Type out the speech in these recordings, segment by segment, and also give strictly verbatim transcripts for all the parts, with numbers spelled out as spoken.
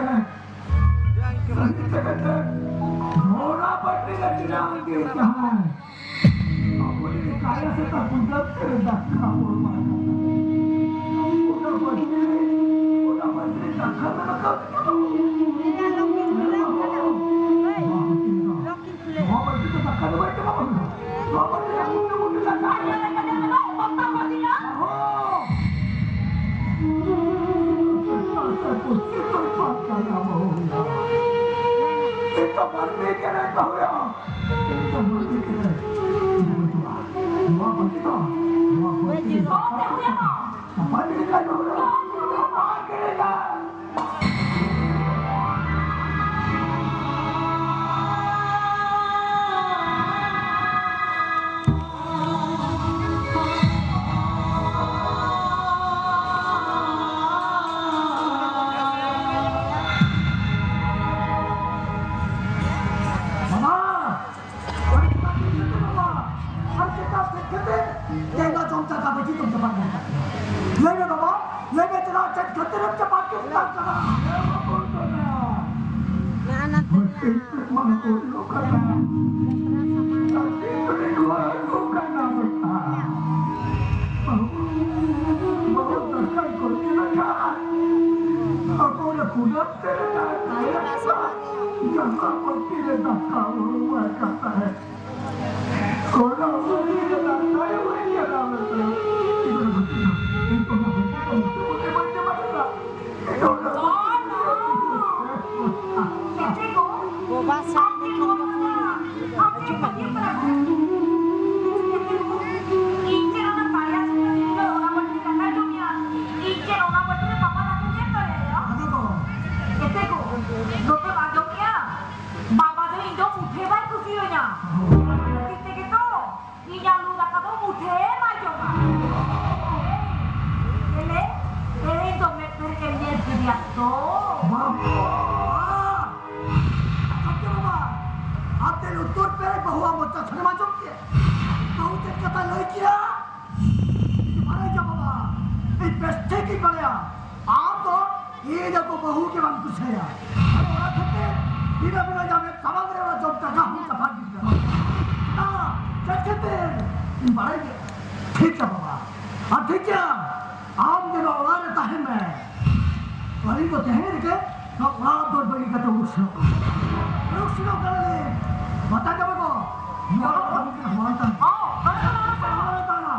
ᱥᱟᱹᱨᱤ ᱛᱮᱜᱮ ᱛᱮ ᱱᱚᱣᱟ ᱯᱟᱹᱴᱤ ᱨᱮ ᱪᱮᱫᱟᱜ ᱜᱮ ᱡᱟᱦᱟᱸᱭ ᱟᱵᱚ ᱨᱮᱱ ᱠᱟᱭᱟ ᱥᱮᱛᱟ ᱠᱩᱸᱫᱟᱹᱢ ᱛᱮ ᱫᱟᱠᱟ ᱵᱚᱱ ᱮᱢᱟᱭ ᱠᱟᱱᱟ᱾ ᱚᱱᱟ ᱯᱟᱹᱴᱤ ᱨᱮ, ᱚᱱᱟ ᱯᱟᱹᱴᱤ ᱨᱮ ᱫᱟᱠᱟ ᱢᱮᱱᱟᱜ ᱛᱟᱵᱚᱱᱟ᱾ ᱱᱚᱣᱟ ᱯᱟᱹᱴᱤ ᱨᱮ ᱫᱟᱠᱟ ᱫᱚ ᱵᱟᱭ ᱮᱢᱟ ᱵᱚᱱᱟ᱾ ᱱᱚᱣᱟ ᱯᱟᱹᱴᱤ ᱨᱮ ᱵᱩᱴᱟᱹ ᱵᱩᱴᱟᱹ ᱫᱟᱠᱟ ᱮᱢᱟ ᱵᱚᱱᱟ᱾ ᱦᱚᱸ᱾ ᱵᱟᱵᱟ! ᱟᱨ ᱪᱮᱫ ᱠᱷᱟᱹᱛᱤᱨ ᱛᱮᱦᱮᱧ ᱫᱚ ᱡᱚᱢ ᱪᱟᱠᱟ ᱵᱟᱹᱪᱤ ᱡᱚᱢ ᱪᱟᱵᱟ ᱠᱮᱫᱟ? ᱞᱟᱹᱭ ᱢᱮ ᱵᱟᱵᱟ, ᱞᱟᱹᱭ ᱢᱮ ᱪᱮᱫᱟᱜ, ᱪᱮᱫ ᱠᱷᱟᱹᱛᱤᱨ ᱮᱢ ᱪᱟᱯᱟᱫ ᱠᱮᱫ ᱠᱟᱱᱟ? ᱢᱤᱫᱴᱤᱡ ᱢᱟᱱᱮ ᱠᱚ ᱦᱩᱭᱩᱜ ᱠᱟᱱᱟ᱾ ᱟᱨ ᱪᱮᱫ ᱠᱚᱨᱮ ᱱᱚᱣᱟ ᱦᱩᱭᱩᱜ ᱠᱟᱱᱟ ᱵᱮᱴᱟ? ᱵᱟᱹᱦᱩ ᱫᱟᱠᱟ ᱠᱚ ᱤᱥᱤᱱ ᱟᱠᱟᱫ᱾ ᱟᱠᱚ ᱚᱱᱟ ᱠᱩᱰᱟᱹᱢ ᱛᱮ ᱨᱮ ᱛᱟᱦᱮᱸ ᱠᱟᱱᱟ᱾ ᱡᱟᱦᱟᱸ ᱯᱟᱹᱛᱤ ᱨᱮ ᱫᱟᱠᱟ ᱩᱨᱩᱢ ᱟᱠᱟᱫ ᱛᱟᱦᱮᱸᱫ᱾ ᱚᱱᱟ ᱯᱟᱹᱛᱤ ᱨᱮ ᱫᱟᱠᱟ ᱩᱨᱩᱢ ᱟᱠᱟᱫ ᱛᱟᱦᱮᱸᱫ᱾ ᱤᱧ ᱫᱚ ᱚᱱᱟ ᱯᱟᱹᱛᱤ ᱫᱚ ᱢᱚᱴᱮ ᱢᱚᱴᱮ ᱵᱟᱹᱧ ᱪᱟᱵᱟ ᱠᱮᱫᱟ᱾ ᱤᱧ ᱫᱚ ᱚᱱᱟ ᱯᱟᱹᱛᱤ ᱫᱚ ᱵᱟᱵᱟ ᱥᱟᱵ ᱞᱮᱠᱷᱟᱱ ᱫᱚ ᱦᱤᱡᱩᱜ ᱢᱮ᱾ ᱤᱧ ᱪᱮᱫ ᱚᱱᱟ ᱵᱟᱨᱭᱟ ᱥᱩᱛᱟᱹᱢ ᱛᱮ ᱚᱱᱟ ᱵᱟᱹᱴᱤ ᱨᱮ ᱫᱟᱠᱟᱭ ᱡᱚᱢ ᱜᱮᱭᱟ? ᱤᱧ ᱪᱮᱫ ᱚᱱᱟ ᱵᱟᱹᱴᱤ ᱨᱮ ᱵᱟᱵᱟ ᱫᱟᱠᱟᱧ ᱮᱢ ᱫᱟᱲᱮᱭᱟᱭᱟ? ᱟᱫᱚ ᱫᱚ᱾ ᱮᱛᱮ ᱠᱚ, ᱱᱚᱛᱮᱢ ᱟᱸᱡᱚᱢ ᱜᱮᱭᱟ? ᱵᱟᱵᱟ ᱫᱚ ᱤᱧ ᱫᱚ ᱢᱩᱴᱷᱟᱹ ᱵᱟᱭ ᱠᱩᱥᱤᱭᱟᱹᱧᱟ᱾ ᱚᱱᱟ ᱠᱷᱟᱹᱛᱤᱨ ᱛᱮᱜᱮ ᱛᱚ ᱤᱧ ᱟᱹᱞᱩ ᱫᱟᱠᱟ ᱫᱚ ᱢᱩᱴᱷᱟᱹ ᱵᱟᱭ ᱡᱚᱢᱟ᱾ ᱮᱞᱮ, ᱛᱮᱦᱮᱧ ᱫᱚ ᱢᱮᱫ ᱯᱮᱨᱮᱡ ᱮᱢ ᱧᱮᱞ ᱠᱮᱫᱮᱭᱟ ᱛᱚ? ᱵᱟᱵᱟ! ᱥᱚᱛᱭᱚ ᱵᱟᱵᱟ, ᱟᱯᱮ ᱞᱩᱛᱩᱨ ᱯᱮᱨᱮᱡ ᱵᱟᱹᱦᱩᱣᱟᱜ ᱢᱚᱪᱟ ᱠᱷᱚᱱᱮᱢ ᱟᱸᱡᱚᱢ ᱠᱮᱫ? ᱵᱟᱹᱦᱩ ᱪᱮᱫ ᱠᱟᱛᱷᱟᱭ ᱞᱟᱹᱭ ᱠᱮᱫᱟ? ᱤᱧ ᱵᱟᱲᱟᱭ ᱜᱮᱭᱟ ᱵᱟᱵᱟ, ᱤᱧ ᱵᱮᱥ ᱴᱷᱤᱠ ᱤᱧ ᱵᱟᱲᱟᱭᱟ᱾ ᱟᱢ ᱫᱚ ᱤᱧ ᱫᱚ ᱵᱟᱹᱦᱩ ᱜᱮ ᱵᱟᱝ ᱠᱩᱥᱤᱭᱟᱭᱟ᱾ ᱟᱨ ᱚᱱᱟ ᱠᱷᱟᱹᱛᱤᱨ ᱫᱤᱱᱟᱹᱢ ᱦᱤᱞᱳᱜ ᱟᱢᱮᱢ ᱥᱟᱢᱟᱝ ᱨᱮ ᱚᱱᱟ ᱡᱚᱢ ᱫᱟᱠᱟ ᱦᱚᱸ ᱪᱟᱯᱟᱫ ᱜᱤᱰᱤ ᱠᱟᱜᱼᱟ᱾ ᱪᱮᱫ ᱠᱷᱟᱹᱛᱤᱨ? ᱤᱧ ᱵᱟᱲᱟᱭ ᱜᱮ᱾ ᱴᱷᱤᱠ ᱜᱮᱭᱟ ᱵᱟᱵᱟ, ᱟᱨ ᱴᱷᱤᱠ ᱜᱮᱭᱟ, ᱟᱢ ᱡᱮ ᱱᱚᱣᱟ ᱚᱲᱟᱜ ᱨᱮ ᱛᱟᱦᱮᱱ ᱢᱮ᱾ ᱟᱹᱞᱤᱧ ᱫᱚ ᱛᱮᱦᱮᱧ ᱨᱮᱜᱮ ᱱᱚᱣᱟ ᱚᱲᱟᱜ ᱫᱚ ᱵᱟᱹᱜᱤ ᱠᱟᱛᱮ ᱩᱰᱩᱠ ᱥᱮᱱᱚᱜ ᱠᱟᱱᱟ᱾ ᱩᱰᱩᱠ ᱥᱮᱱᱚᱜ ᱠᱟᱱᱟᱞᱤᱧ᱾ ᱢᱟᱛᱟ ᱡᱟᱢᱟ ᱠᱚ, ᱱᱚᱣᱟ ᱚᱲᱟᱜ ᱫᱚ ᱵᱟᱹᱜᱤ ᱠᱟᱛᱮ ᱵᱟᱝ ᱛᱟᱦᱮᱱᱟ᱾ ᱦᱚᱸ, ᱵᱟᱝ ᱛᱟᱦᱮᱱᱟ᱾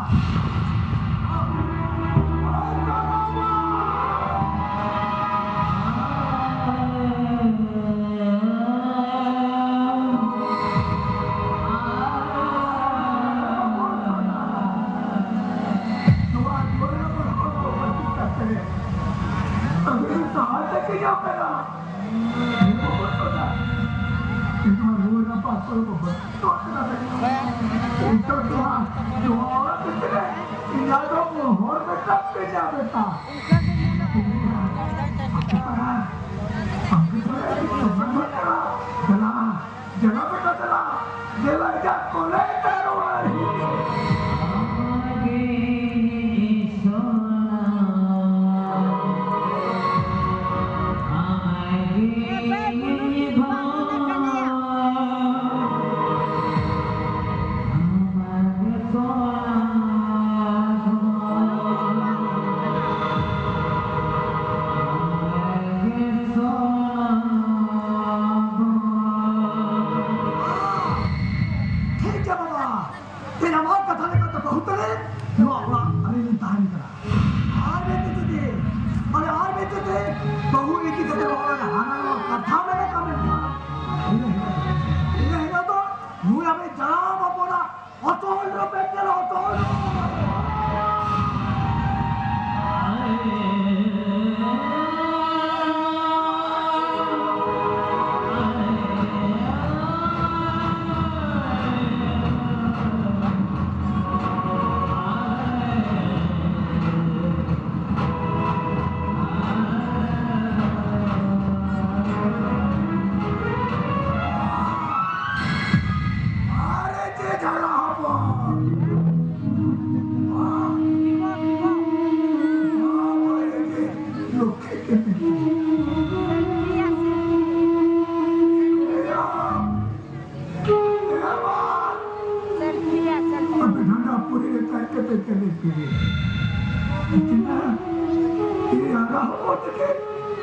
ᱴᱷᱤᱠ ᱜᱮᱭᱟ ᱵᱟᱵᱟ, ᱛᱮᱦᱮᱧ ᱟᱢᱟᱜ ᱠᱟᱛᱷᱟ ᱞᱮᱠᱟᱛᱮ ᱵᱟᱹᱦᱩ ᱛᱟᱞᱮ ᱱᱚᱣᱟ ᱚᱲᱟᱜ ᱟᱹᱞᱤᱧ ᱞᱤᱧ ᱛᱟᱦᱮᱱ ᱠᱟᱱᱟ᱾ ᱟᱨ ᱢᱤᱫ ᱫᱤᱱ ᱡᱩᱫᱤ, ᱟᱨ, ᱟᱨ ᱢᱤᱫ ᱫᱤᱱ ᱡᱩᱫᱤ ᱵᱟᱹᱦᱩ ᱤᱫᱤ ᱠᱟᱛᱮ ᱱᱚᱣᱟ ᱚᱲᱟᱜ ᱨᱮ ᱦᱟᱱᱟ ᱱᱚᱣᱟ ᱠᱟᱛᱷᱟ ᱢᱮᱱᱟᱜ ᱛᱟᱵᱮᱱ ᱠᱷᱟᱱ, ᱤᱱᱟᱹ ᱦᱤᱞᱳᱜ, ᱤᱱᱟᱹ ᱦᱤᱞᱳᱜ ᱫᱚ ᱱᱩᱭ ᱟᱵᱮᱱ ᱡᱟᱱᱟᱢ ᱦᱚᱯᱚᱱᱟᱜ ᱚᱛᱚᱞ ᱨᱮ ᱵᱮᱸᱜᱮᱞ ᱚᱛᱚᱞ᱾ ᱟᱨᱮ ᱡᱮ ᱡᱷᱟᱲᱟ ᱦᱚᱯᱚᱱ!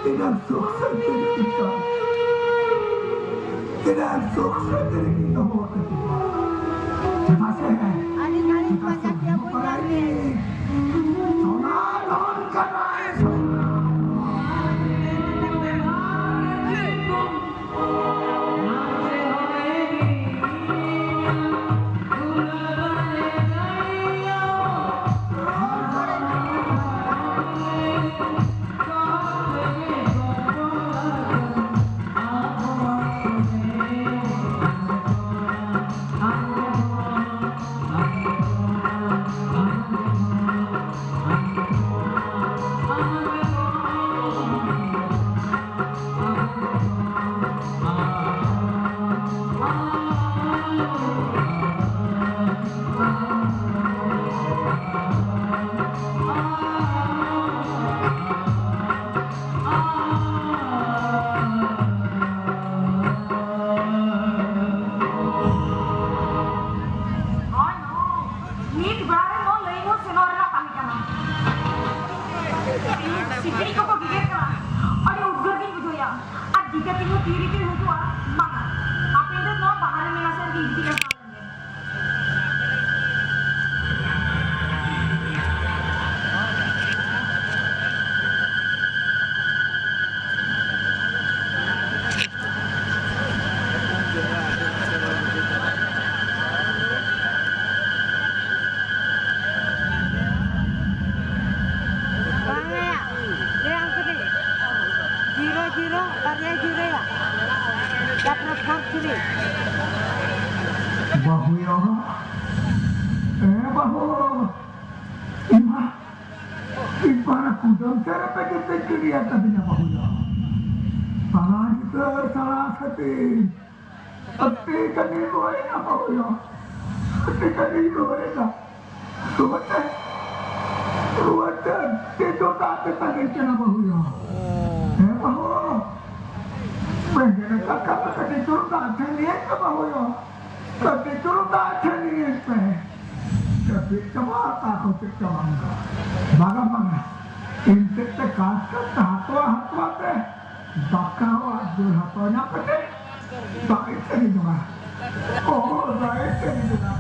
ᱛᱤᱱᱟᱹᱜ ᱥᱩᱠ ᱥᱟᱱᱛᱤ ᱨᱮᱠᱤᱱ ᱛᱟᱦᱮᱸ, ᱛᱤᱱᱟᱹᱜ ᱥᱩᱠ ᱥᱟᱱᱛᱤ ᱨᱮᱠᱤᱱ ᱫᱚᱦᱚ ᱠᱟᱹᱠᱤᱱᱟ᱾ ᱪᱮᱫᱟᱜ ᱥᱮ, ᱟᱹᱰᱤ ᱜᱷᱟᱹᱲᱤᱡ ᱪᱮᱫᱟᱜ ᱥᱮ ᱯᱟᱸᱡᱟ ᱠᱮᱫ ᱵᱟᱹᱱᱩᱜ ᱠᱚᱣᱟ᱾ ᱥᱚᱱᱟ ᱫᱷᱚᱱ ᱠᱟᱱᱟᱭ, ᱥᱚᱱᱟ᱾ ᱦᱳᱭ, ᱦᱳᱭ᱾ ᱢᱤᱫ ᱵᱮᱲᱟ ᱨᱮ ᱱᱚᱣᱟ ᱞᱟᱹᱭ ᱦᱚᱸ ᱥᱮᱱᱚᱜ ᱨᱮᱱᱟᱜ ᱛᱟᱦᱮᱸ ᱠᱟᱱᱟ᱾ ᱥᱤᱠᱲᱤᱡ ᱠᱚᱠᱚ ᱜᱮᱜᱮᱨ ᱠᱟᱱᱟ᱾ ᱟᱹᱰᱤ ᱩᱫᱽᱜᱟᱹᱨ ᱜᱤᱧ ᱵᱩᱡᱷᱟᱹᱣᱮᱫᱼᱟ᱾ ᱟᱨ ᱫᱤᱠᱟᱹ ᱛᱤᱧ ᱦᱚᱸ ᱛᱤ ᱨᱮᱪᱚᱭ ᱦᱤᱡᱩᱜᱼᱟ? ᱵᱟᱝᱟ᱾ ᱦᱟᱯᱮ ᱫᱚ ᱱᱚᱣᱟ ᱵᱟᱦᱟ ᱨᱮ ᱢᱮᱱᱟᱜ ᱥᱮ ᱤᱫᱤ ᱠᱟᱜ ᱵᱟᱝᱟ ᱭᱟ, ᱞᱟᱹᱭᱟᱢ ᱠᱟᱹᱱᱟᱹᱧ᱾ ᱡᱤᱨᱳ ᱡᱤᱨᱳ, ᱵᱟᱨᱭᱟ ᱡᱤᱨᱳᱭᱟ᱾ ᱛᱟᱨᱯᱚᱨᱮ ᱯᱷᱳᱨ ᱛᱷᱨᱤ᱾ ᱵᱟᱹᱦᱩᱭᱟ, ᱮ ᱵᱟᱹᱦᱩ, ᱤᱧ ᱢᱟ, ᱤᱧ ᱢᱟ ᱚᱱᱟ ᱠᱩᱰᱟᱹᱢ ᱥᱮᱫ ᱨᱮ ᱯᱮᱴᱮᱨ ᱯᱮᱴᱮᱨ ᱤᱭᱟᱹ ᱠᱟᱫᱤᱧᱟ ᱵᱟᱹᱦᱩᱭᱟ᱾ ᱥᱟᱞᱟ ᱜᱤᱫᱟᱹᱨ, ᱥᱟᱞᱟ ᱥᱟᱹᱛᱤ᱾ ᱟᱹᱰᱤ ᱠᱟᱹᱴᱤᱡ ᱨᱩᱣᱟᱹᱲᱮᱱᱟ ᱵᱟᱹᱦᱩᱭᱟ᱾ ᱟᱹᱰᱤ ᱠᱟᱹᱴᱤᱡ ᱨᱩᱣᱟᱹᱲᱮᱱᱟ᱾ ᱨᱩᱣᱟᱹᱲ ᱛᱮ, ᱨᱩᱣᱟᱹᱲ ᱛᱮ, ᱟᱹᱰᱤ ᱡᱳᱨ ᱫᱟᱜ ᱛᱮ ᱛᱟᱸᱜᱤ ᱠᱟᱱᱟ ᱵᱟᱹᱦᱩᱭᱟ᱾ ᱦᱮᱸ ᱵᱟᱹᱦᱩ᱾ ᱵᱮᱸᱜᱮᱫ ᱟᱠᱟᱫ ᱠᱟᱛᱮ ᱠᱟᱹᱴᱤᱡ ᱪᱩᱞᱩᱝ ᱫᱟᱜ ᱴᱷᱮᱱ ᱤᱭᱟᱹ ᱠᱟᱜ ᱵᱟᱹᱦᱩᱭᱟ᱾ ᱠᱟᱹᱴᱤᱡ ᱪᱩᱞᱩᱝ ᱫᱟᱜ ᱴᱷᱮᱱ ᱤᱭᱟᱹ ᱯᱮ᱾ ᱡᱟᱹᱯᱤᱫ ᱪᱟᱵᱟ, ᱚᱠᱟ ᱠᱚ ᱪᱮᱫ ᱪᱟᱵᱟ ᱢᱮᱱᱟᱜᱼᱟ᱾ ᱵᱟᱝᱟ, ᱵᱟᱝᱟ᱾ ᱤᱧ ᱥᱮᱫ ᱛᱮ ᱠᱟᱴ ᱠᱟᱴ ᱛᱮ ᱦᱟᱛᱣᱟ ᱦᱟᱛᱣᱟ ᱛᱮ ᱫᱟᱠᱟᱣᱟᱜ ᱫᱟᱹᱲ ᱦᱟᱛᱣᱟ ᱧᱟᱢ ᱠᱟᱛᱮ ᱫᱟᱜ ᱤᱧ ᱛᱟᱹᱜᱤ ᱡᱚᱝᱟ᱾ ᱚ, ᱫᱟᱜ ᱤᱧ ᱛᱟᱹᱜᱤ ᱡᱚᱝᱟ᱾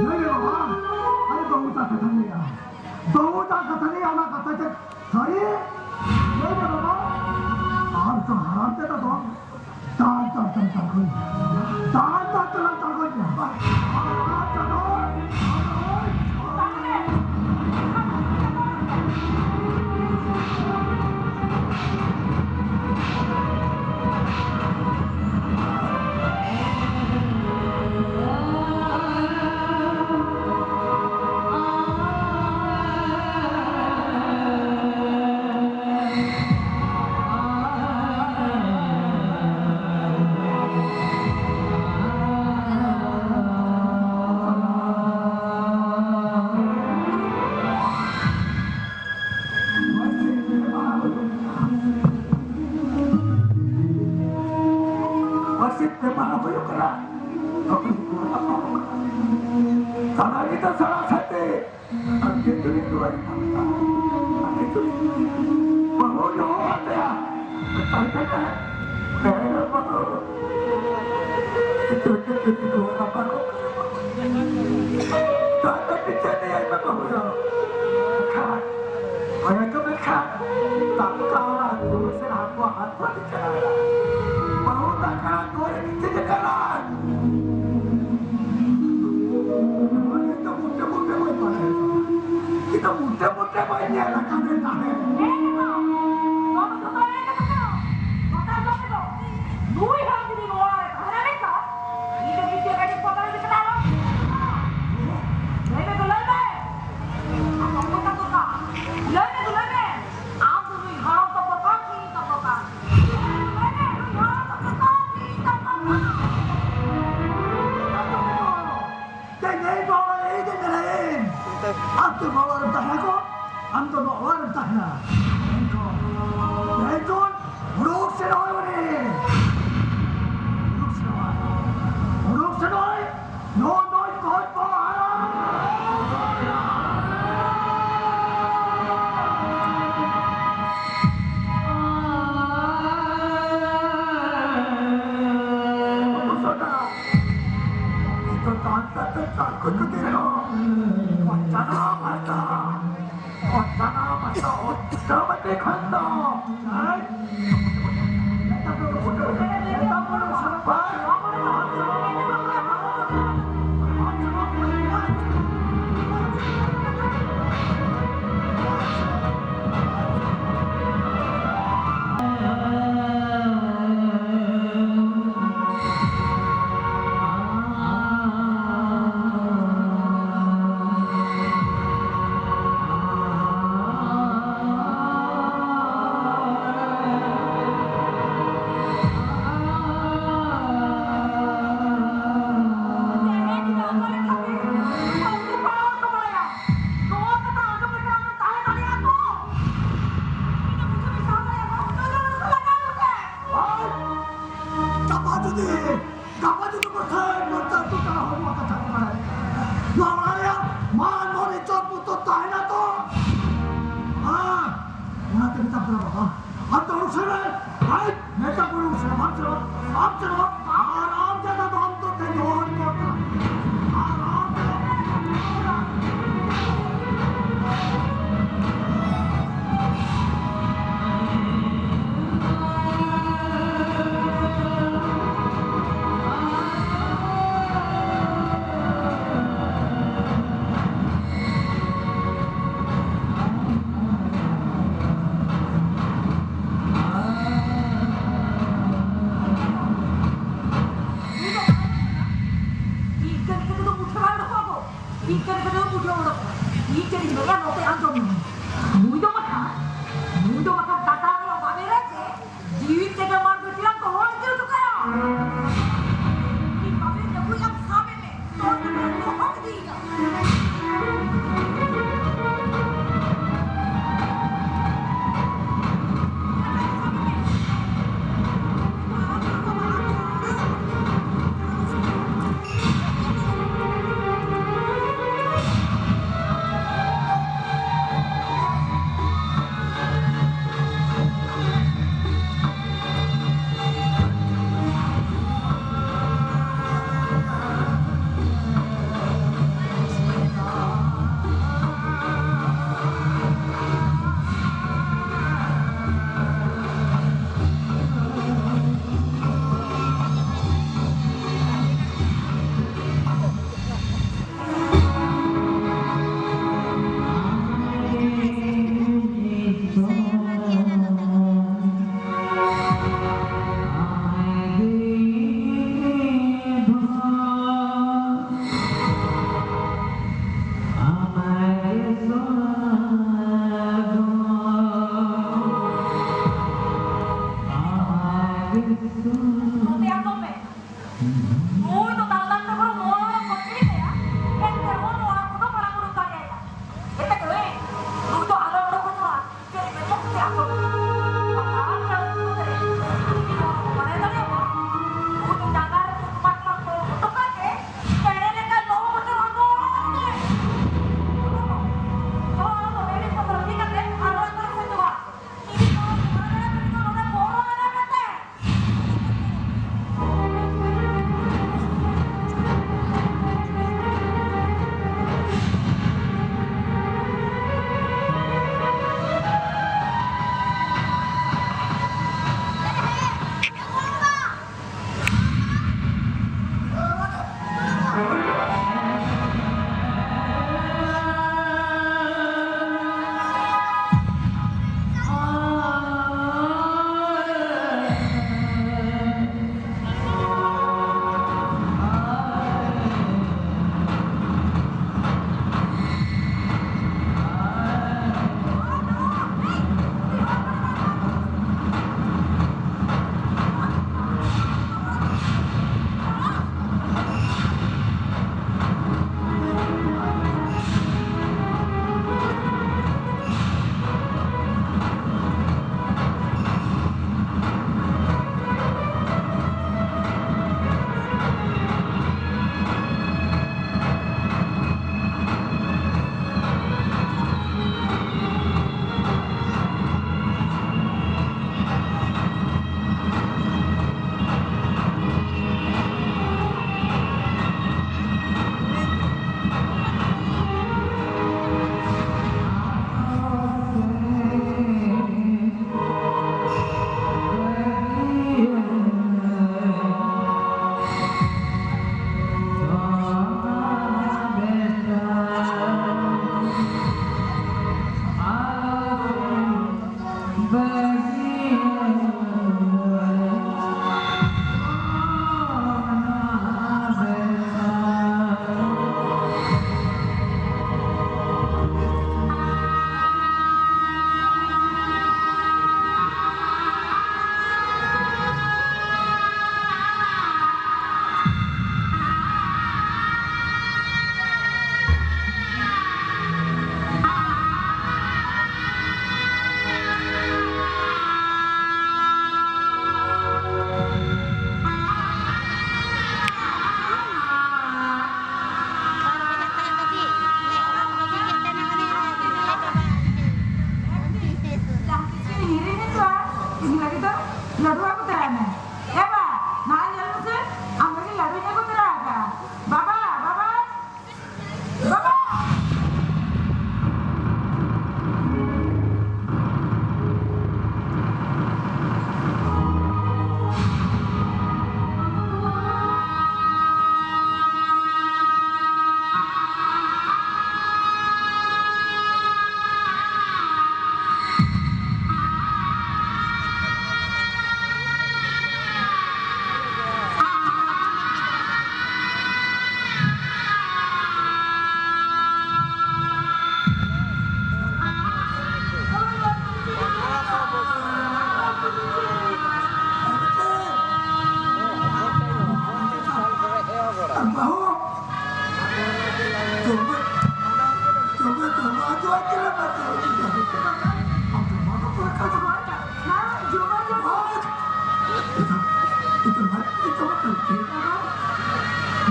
ᱞᱟᱹᱭ ᱢᱮ ᱵᱟᱵᱟ, ᱟᱨᱮ ᱵᱟᱹᱦᱩ ᱥᱟᱶ ᱠᱟᱛᱷᱟ ᱞᱟᱹᱭᱟ, ᱵᱟᱹᱦᱩ ᱥᱟᱶ ᱠᱟᱛᱷᱟ ᱞᱟᱹᱭᱟ, ᱚᱱᱟ ᱠᱟᱛᱷᱟ ᱪᱮᱫ ᱥᱟᱹᱨᱤ? ᱞᱟᱹᱭ ᱢᱮ ᱵᱟᱵᱟ, ᱟᱢ ᱥᱟᱶ ᱦᱟᱲᱟᱢ ᱛᱮᱫᱚ ᱫᱚ ᱫᱟᱞ ᱫᱟᱞ ᱛᱮᱢ ᱫᱟᱞ ᱜᱚᱡ ᱮᱭᱟ, ᱫᱟᱞ ᱫᱟᱞ ᱛᱮᱢ ᱫᱟᱞ ᱜᱚᱡ ᱮᱭᱟ᱾ ᱟᱨ ᱟᱢ ᱛᱮᱫᱚ ᱯᱟᱹᱨᱥᱤ ᱛᱮ ᱵᱟᱦᱟ ᱦᱩᱭᱩᱜ ᱠᱟᱱᱟ᱾ ᱥᱟᱫᱟ ᱜᱮᱛᱚ ᱥᱟᱫᱟ ᱥᱟᱛᱮ᱾ ᱟᱨ ᱜᱤᱫᱽᱨᱟᱹ ᱫᱚ ᱟᱡ ᱟᱡ ᱵᱟᱹᱦᱩ ᱫᱚᱦᱚ ᱠᱟᱫᱮᱭᱟ᱾ ᱢᱮᱛᱟᱭ ᱠᱟᱱᱟ, "ᱦᱮᱸ ᱵᱟᱹᱦᱩ, ᱜᱤᱫᱽᱨᱟᱹ ᱫᱚ ᱨᱟᱯᱟᱜᱚᱜ ᱠᱟᱱᱟ᱾ ᱛᱟᱦᱞᱮ ᱪᱤᱠᱟᱹ ᱞᱮᱭᱟᱭ ᱢᱮ ᱵᱟᱹᱦᱩ ᱫᱚ?" ᱠᱷᱟᱱ ᱚᱱᱟ ᱠᱚ ᱢᱮᱱᱠᱷᱟᱱ ᱫᱟᱠᱟ ᱚᱲᱟᱜ ᱫᱩᱣᱟᱹᱨ ᱥᱮᱫ ᱦᱟᱱᱠᱩ ᱦᱟᱱᱠᱩ ᱟᱹᱰᱤ ᱪᱮᱦᱨᱟ ᱢᱮᱱᱟᱜᱼᱟ᱾ ᱵᱟᱹᱦᱩ ᱫᱟᱠᱟ ᱫᱩᱣᱟᱹᱨ ᱨᱮ ᱜᱤᱛᱤᱡ ᱟᱠᱟᱱᱟ᱾ ᱩᱱᱤ ᱫᱚ ᱢᱚᱴᱮ ᱢᱚᱴᱮ ᱵᱟᱭ ᱵᱟᱲᱟᱭᱟ᱾ ᱤᱧ ᱫᱚ ᱢᱚᱴᱮ ᱢᱚᱴᱮ ᱵᱟᱭ ᱧᱮᱞ ᱟᱠᱟᱫᱮ ᱛᱟᱦᱮᱸᱫ᱾ ᱮᱠᱫᱚᱢ, ᱮᱠᱫᱚᱢ, ᱩᱰᱩᱠ ᱥᱮᱱᱚᱜ ᱢᱮ᱾ ᱩᱰᱩᱠ ᱥᱮᱱᱚᱜ ᱢᱮ᱾ ᱩᱰᱩᱠ ᱥᱮᱱᱚᱜ ᱢᱮ᱾ ᱱᱚᱣᱟ ᱫᱚ ᱠᱚᱭ ᱯᱟᱲᱟ᱾ ᱚᱪᱪᱷᱟ ᱱᱟ ᱢᱟᱛᱟ, ᱚᱪᱪᱷᱟ ᱱᱟ ᱢᱟᱛᱟ, ᱚᱪᱪᱷᱟ ᱢᱟᱛᱟ ᱠᱷᱟᱱ ᱫᱚ᱾ ᱜᱟᱯᱟ ᱡᱩᱫᱤ, ᱜᱟᱯᱟ ᱡᱩᱫᱤ ᱠᱚ ᱥᱟᱹᱭ ᱢᱚᱨᱪᱟ ᱟᱹᱛᱩ ᱛᱟᱞᱟ ᱦᱚᱲᱢᱚ ᱠᱟᱛᱷᱟ ᱠᱚ ᱵᱟᱲᱟᱭ, ᱱᱚᱣᱟ ᱚᱲᱟᱜ ᱨᱮᱭᱟᱜ ᱢᱟᱱ ᱢᱚᱨᱡᱟᱫᱟ ᱤᱡᱽᱡᱚᱛ ᱵᱚᱛᱚᱨ ᱛᱟᱦᱮᱱᱟ ᱛᱚ? ᱦᱮᱸ, ᱚᱱᱟᱛᱮ ᱢᱮᱛᱟ ᱯᱮ ᱵᱟᱵᱟ, ᱟᱢ ᱫᱚ ᱩᱥᱟᱹᱨᱟ, ᱟᱭ, ᱢᱮᱛᱟ ᱯᱮ ᱩᱥᱟᱹᱨᱟ, ᱵᱟᱢ ᱪᱟᱞᱟᱜᱼᱟ, ᱵᱟᱢ ᱪᱟᱞᱟᱜᱼᱟ, ᱟᱨ ᱟᱢ ᱡᱟᱫᱟ ᱫᱚ ᱟᱢ ᱫᱚ ᱛᱮ ᱫᱚᱦᱚ ᱦᱚᱴᱚ ᱠᱟᱜᱼᱟ᱾ ᱟᱨ ᱟᱢ ᱫᱚ ᱤᱧ ᱠᱟᱹᱴᱤᱡ ᱠᱟᱹᱴᱤᱡ ᱫᱚ ᱩᱴᱷᱟᱹᱣ ᱵᱟᱝ ᱩᱰᱩᱠᱚᱜᱼᱟ ᱜᱚ᱾ ᱤᱧ ᱠᱟᱹᱴᱤᱡ ᱠᱟᱹᱴᱤᱡ ᱫᱚ ᱩᱴᱷᱟᱹᱣ ᱩᱰᱩᱠᱚᱜᱼᱟ᱾ ᱤᱧ ᱠᱟᱹᱴᱤᱡ ᱢᱮᱱᱟ ᱱᱚᱛᱮ ᱟᱸᱡᱚᱢ ᱢᱮ᱾ ᱱᱩᱭ ᱫᱚ ᱵᱟᱠᱷᱟᱱ, ᱱᱩᱭ ᱫᱚ ᱵᱟᱠᱷᱟᱱ ᱫᱟᱫᱟ ᱱᱚᱣᱟ ᱵᱟᱵᱮ ᱨᱮ ᱡᱮ ᱡᱤᱣᱤ ᱛᱮᱜᱮ ᱢᱟᱨ ᱵᱤᱴᱤᱭᱟᱝ ᱠᱚ ᱦᱚᱲ ᱤᱫᱤ ᱦᱚᱴᱚ ᱠᱟᱭᱟ᱾ ᱤᱧ ᱵᱟᱵᱮ ᱡᱟᱹᱯᱩᱫ ᱟᱢ ᱥᱟᱵᱮ ᱢᱮ᱾ ᱛᱚ ᱱᱩᱭ ᱫᱚ ᱦᱚᱲ ᱤᱫᱤᱭᱮᱭᱟ᱾ ᱱᱩᱭ ᱫᱚ ᱫᱟᱞᱫᱟᱞ ᱛᱮ ᱵᱚᱨᱚᱝ ᱱᱚᱣᱟ ᱚᱲᱟᱜ ᱠᱷᱚᱱ ᱤᱫᱤ ᱠᱟᱭᱟ, ᱮᱱᱛᱮ ᱨᱮᱦᱚᱸ ᱱᱚᱣᱟ ᱠᱚᱫᱚ ᱵᱟᱞᱟᱝ ᱩᱰᱩᱠ ᱫᱟᱲᱮᱭᱟᱭᱟ᱾ ᱮᱴᱟᱜ ᱨᱮ, ᱱᱩᱭ ᱫᱚ ᱟᱞᱚᱢ ᱩᱰᱩᱠ ᱦᱚᱪᱚᱣᱟᱜᱼᱟ᱾ ᱪᱮᱫ ᱢᱮᱱᱟᱜ ᱛᱮ ᱟᱫᱚ? ᱵᱟᱝ ᱪᱟᱞᱟᱜ ᱠᱟᱱᱟ ᱛᱮ᱾ ᱵᱟᱲᱟᱭ ᱫᱟᱲᱮᱭᱟᱜᱼᱟ? ᱱᱩᱭ ᱫᱚ ᱡᱟᱸᱜᱟ ᱨᱮ ᱛᱩᱫ ᱢᱟᱜ ᱢᱟᱜ ᱠᱚ ᱦᱚᱴᱚ ᱠᱟᱜ ᱛᱮ, ᱪᱮᱬᱮ ᱞᱮᱠᱟ ᱱᱚᱣᱟ ᱵᱚᱪᱷᱚᱨ ᱦᱚᱸ ᱱᱚᱣᱟ ᱚᱲᱟᱜ ᱨᱮ᱾ ᱪᱚᱞᱚ, ᱪᱚᱞᱚ, ᱟᱫᱚ ᱵᱮᱨᱮᱫ ᱠᱟᱛᱮ ᱤᱫᱤ ᱠᱟᱛᱮ ᱟᱨ ᱚᱲᱟᱜ ᱠᱚᱨᱮ ᱥᱮᱱ ᱪᱟᱵᱟᱜ᱾ ᱤᱫᱤ ᱠᱚ, ᱢᱟᱱᱮ, ᱱᱚᱰᱮ ᱵᱚᱞᱚ ᱢᱮᱱᱟᱜ ᱢᱮᱱᱛᱮ᱾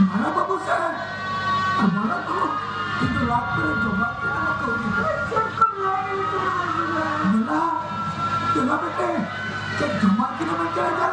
ᱢᱟᱨᱟ ᱵᱟᱹᱵᱩ ᱥᱮ ᱟᱨ ᱢᱟᱨᱟ ᱵᱟᱹᱵᱩ ᱠᱤᱱᱛᱩ ᱞᱟᱵᱷ ᱠᱚᱨᱮ ᱡᱚᱢᱟ ᱠᱚ ᱧᱟᱢᱟ ᱠᱟᱹᱣᱰᱤ ᱠᱚ᱾ ᱢᱮᱞᱟ ᱪᱮᱫ ᱡᱚᱢᱟ ᱠᱤᱱᱟ ᱢᱮᱱᱛᱮ